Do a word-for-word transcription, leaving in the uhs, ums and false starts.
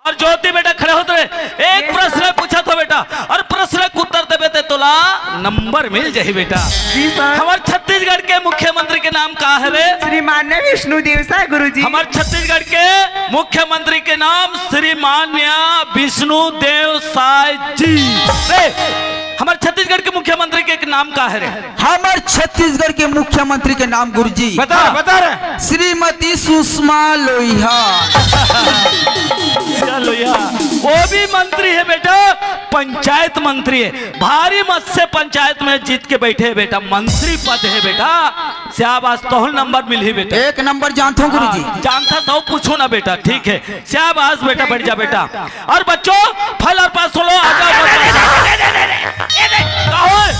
अउ ज्योति बेटा खड़े होत रहे, एक प्रश्न पूछत हों बेटा, अउ प्रश्न के उत्तर देबे ते तोला नंबर मिल जाही बेटा। जी सर। हमर छत्तीसगढ़ के मुख्यमंत्री के नाम का हरे? श्रीमान्य विष्णु देव साय गुरुजी। हमर छत्तीसगढ़ के मुख्यमंत्री के नाम श्रीमान्य विष्णु देव साय जी। रे, हमर छत्तीसगढ़ के मुख्यमंत्री के नाम का हरे? हमर छत्तीसगढ़ के मुख्यमंत्री के नाम गुरुजी, बता, बता रे। श्रीमती सुषमा लोहिया। सुषमा लोहिया, वो भी मंत्री हे बेटा, पंचायत मंत्री हे। भारी मत से पंचायत में जीत के बैठे हे बेटा, मंत्री पद हे बेटा। शाबाश, तोहू ल नंबर मिलही बेटा। एक नंबर जानथों गुरुजी। हाँ, जानथस तउ पूछो ना बेटा, ठीक हे। शाबाश बेटा, बैठ जा बेटा। अउ बच्चों, फल अउ पास हो लो, आ जाओ, आ जाओ। का होय?